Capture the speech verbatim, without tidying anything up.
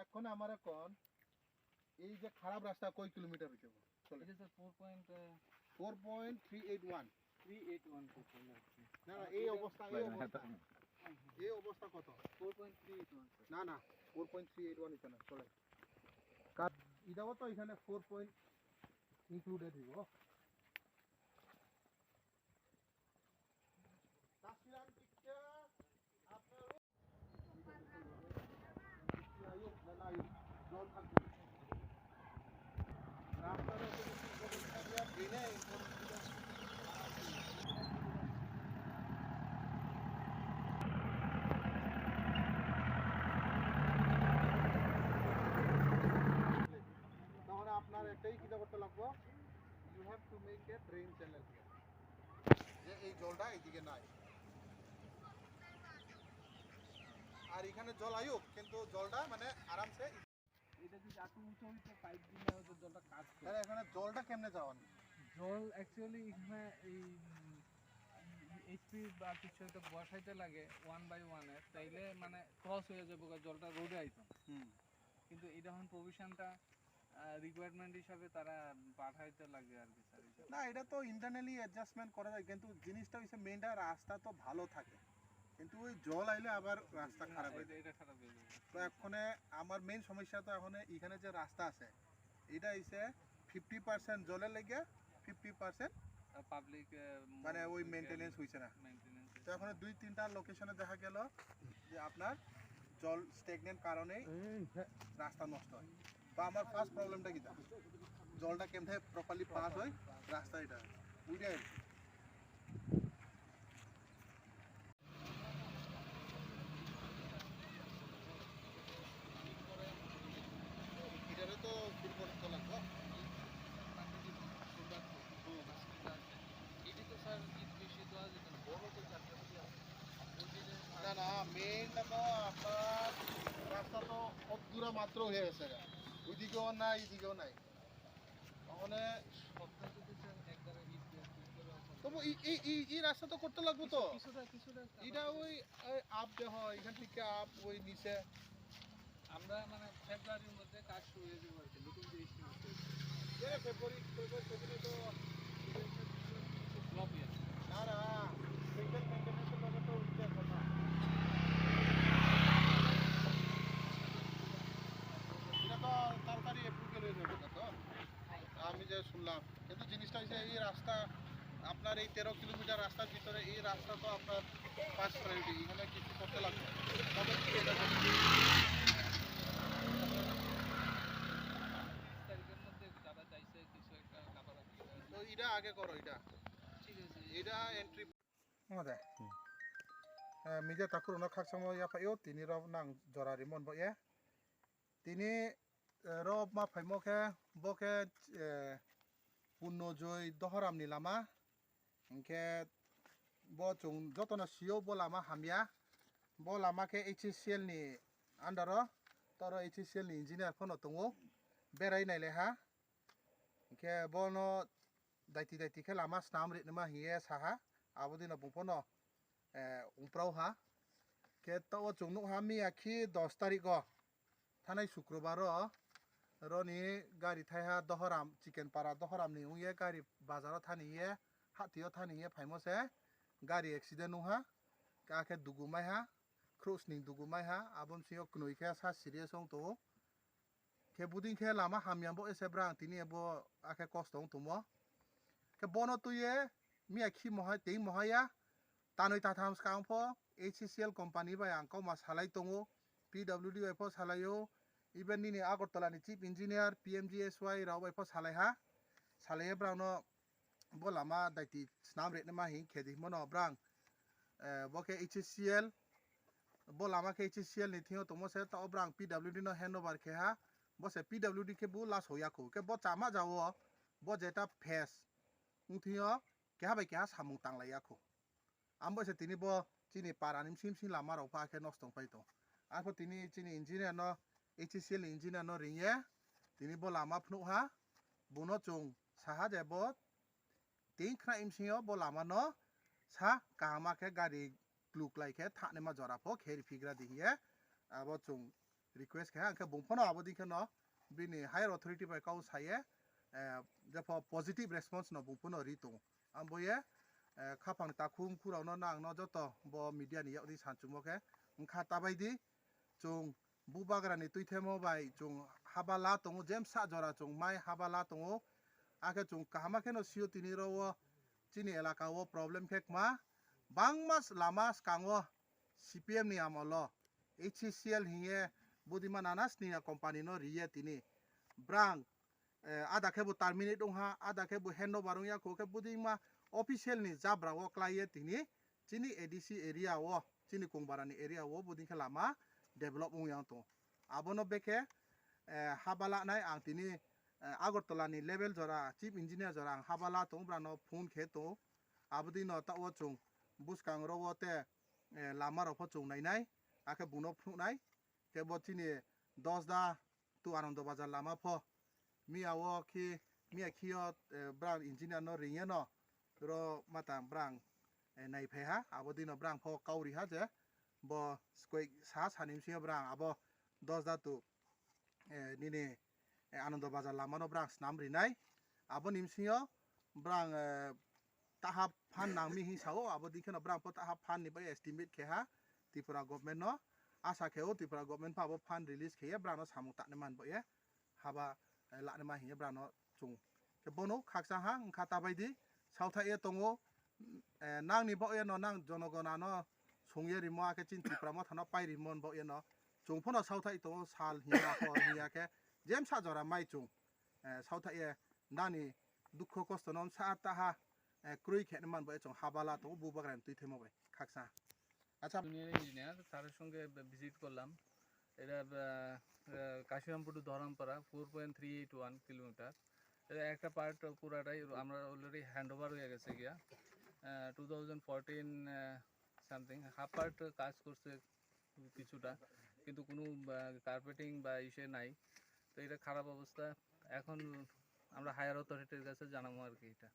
এখন আমার এখন এই যে খারাপ রাস্তা কয় কিলোমিটার হইতে হবে? চলে। এটা sir four point, ah, four point three eight one. Three eight one. না, না, এই অবস্থা, এই অবস্থা। এই অবস্থা কত? Four point three eight one, sir. না, না, four point three eight one হইতো না, চলে। কার-, এটাও তো এখানে ফোর পয়েন্ট ইনক্লুডেড হইব। তাসফিরান টিকা, আপনার তাহলে আপনার একটাই কিতা করতে লাগবো, you have to make a drain channel here. যে এই জলটা এইদিকে নাই। আর এখানে জল আয়ুক, কিন্তু জলটা মানে আরামসে। এটা যদি একটু উঁচু হইতো, পাইপ দিলে হয়তো জলটা কাটতো। তাহলে এখানে জলটা কেমনে যাওয়ান? জল অ্যাকচুয়ালি এখানে এই, উম, এইচপি বা কিছু একটা বসাইতে লাগে ওয়ান বাই ওয়ানে, তাইলে মানে ক্রস হয়ে যাবো গা, জলটা রোডে আইতো। হুম। কিন্তু এটা এখন প্রভিশনটা, আহ, রিকোয়ারমেন্ট হিসাবে তারা পাঠাইতে লাগে আর কি, স্যার, হিসাবে। না, এটা তো ইন্টারনালি অ্যাডজাস্টমেন্ট করা যায়, কিন্তু জিনিসটা হইছে মেইনটা রাস্তা তো ভালো থাকে, কিন্তু ওই জল আইলে আবার রাস্তা খারাপ হয়ে এটা, যায়। এটা খারাপ হয়ে যাবে। তো এখন আমার মেইন সমস্যা তো এখন এখানে যে রাস্তা আছে, এটা হইছে ফিফটি পার্সেন্ট জলের লেগে, ফিফটি পার্সেন্ট আর পাবলিক, আহ, মানে ওই ওই মেইনটেনেন্স হইছে না। মেইনটেনেন্স তো হইছে এখন না। দুই তিনটা লোকেশনে দেখা গেল যে আপনার জল স্ট্যাগনেন্ট কারণেই এই, হ্যাঁ। রাস্তা নষ্ট হয়। তো আমার ফার্স্ট প্রবলেমটা কি জানো? জলটা কেমনে প্রপারলি পাস হয় রাস্তা এটা, বুঝলেন? এটারে তো ফিল করতে লাগবো। হুম। না, না, মেইনটা তো আপনার রাস্তা তো অত দূরে মাত্র হয়ে গেছে গা। ওইদিকেও নাই, এইদিকেও নাই। মানে তবু এই, এই, এই, এই রাস্তা তো করতে লাগবো তো। কিছুটা, কিছুটা এটা ওই, ওই আপ দেহ, এখান থেকে আপ ওই নিচে। আমরা মানে ফেব্রুয়ারির মধ্যে কাজ শুরু হয়ে যাবে আর কি, নতুন যে এস্টিমেট তৈরি। এ, ফেব্রুয়ারি, ফেব্রুয়ারি সেদিনে তো ব্লক ইয়ার। না, না, সিঙ্গেল মেইনটেনেন্সের লগে তো উঠতে এখন না। এটা তো তাড়াতাড়ি অ্যাপ্রুভাল হয়ে যাবে না তো? আমি যে শুনলাম, কিন্তু জিনিসটা হচ্ছে এই রাস্তা, আপনার এই তেরো কিলোমিটার রাস্তার ভিতরে এই রাস্তা তো আপনার ফার্স্ট প্রায়োরিটি, এখানে কিছু করতে লাগবে। তবে কি এটা করবে? তিরিশ তারিখের মধ্যে দাদা চাইছে কিছু একটা কাভার আপ দিতে। তো এটা আগে করো, এটা। ঠিক আছে। এটা entry. Amo de. Hmm. Eh, media takhurokno khakchangma yaphaio, tini rok nang jora rimon bo ye. Tini, eh, rok ma phaimo khe, bo khe, eh, Punno Joy Dohoram ni lama. Hinkhe bo chwng jotono sio bo lama hamya. Bo lama khe H C L ni under o, toro H C L ni engineer phano tongo. Berai nailaiha. Hinkhe bono daiti daiti khe lama snam rinima hiye saha. Abo dino bung phano, eh, wngprau ha. Khe to o chwng nukha miya khi dos tarik o. Thanai Sukrobar o, roni gari thaiha Dohoram, Chikenpara Dohoram ni wngye gari bazar o thani ye, hati o thani ye phaimo se gari accident wngha, kha khe dugu maiha, khruh sning dugu maiha, abo bsing o kwnwi khe sa serious wng tongo. Khe buding khe lama hamya bo ese brang tini bo akhe kosto wng tongmo. Khe bono twi ye miya khi mohai tei mohai ya, tanwi tatham swkang pho H C L company bai ang kokma salai tongo, P W D bai pho salai o, even nini Agartala ni chief engineer, P M G S Y rok bai pho salai ha, salai ye brang no bo lama daiti snam rinima hing khe di himo no brang, eh, bo khe H C L, bo lama khe H C L ni thing yo tongmo se, ta o brang P W D no hand over khe ha, bo se P W D khe bo last hoya kho, khe bo chama ja o, bo jeta face wng thing yo keha bai keha samung tanglai ya kho. Amo se tini bo chini para ni bsing bsing lama rok pha khe nosto wng pai tong. Arpho tini chini engineer no, H C L ni engineer no ring ye, tini bo lama phnuh ha, bono chwng saha je bo tin khna bsing o bo lama no sa kaham khe gari kluk lai khe thani ma jora pho khe ri phigra di hiye, abo chwng request kha, hwnkhe bung phano abo dikhe no bini higher authority bai kau saye, eh, jepho positive response no bung phano ri tongo. Amboye, eh, khapang takhum khurao no nang no joto bo media ni yak di sanchumo khe wngkha tabai di. Chwng bubagra ni twithemo bai chwng haba la tongo, jemsa jora chwng mai haba la tongo. Akhe chwng kahama kheno sio tini ro o chini elaka o problem khe kma bangma lama skango C P M ni amolo H C C L hiye budima nana sniya company no riye tini brang, eh, ada khe bo terminate wngha, ada khe bo handover wngya kho khe budima official ni jabra o klaiye tini chini A D C area o, chini Kongbarani area o buding khe lama develop wngya tongo. Abono bekhe, eh, haba lanai ang tini, eh, Agartala ni level jora chief engineer jora ang haba la tongo, brano phone khe tongo. Abodino ta o chwng bwskang ro o te, eh, lama rok pho chwng nainai, akhe buno phunuknai. Khe bo chini Dosda to Anando Bazar lama pho. Miya o khi, miya khio, eh, brang engineer no ringye no. Ro mata brang, eh, naiphai ha. Abo dino brang pho kauri ha je. Bo koi sa sani bisingo brang abo Dosda to, eh, nini, eh, Anando Bazar lama no brang snam rinai. Abo ni bisingo brang, eh, taha phan nangmi hin sao, abo dikhe no brang pho taha phan ni bai estimate khe ha Tripura government no. Asa khe o Tripura government pha abo phan release khe ye brang no samung tani man bo ye haba, eh, lani ma hin ye brang no chung. Khe bono khaksa ha wngkha tabai di sautha ye tongo, eh, nang ni bo ye no nang jonogona no sung ye rimo akhe chin Tripura motha no pai rimo bo ye no chung pho no sautha ye tongo sal hiya hor hiya khe jemsa jora mai chung, eh, sautha ye nani dukho kosto no sa taha, eh, kroi khe man bo ye chung haba la tongo bubagra ni twi themo bai khaksa. Acha. Union engineer, স্যারের সঙ্গে ভিজিট করলাম। এটা, আহ, আহ, কাশিরামপুর টু ধরমপাড়া, four point three eight one kilometre. এটা একটা পার্ট পুরাটাই আমরা অলরেডি হ্যান্ড ওভার হয়ে গেছে গিয়া। আহ, টু থাউজেন্ড ফোরটিন, আহ, সামথিং, হাফ পার্ট কাজ করছে কিছুটা, কিন্তু কোনো, আহ, কার্পেটিং বা ইসে নাই। তো এটা খারাপ অবস্থা। এখন আমরা হায়ার অথরিটির কাছে জানাবো আর কি এটা।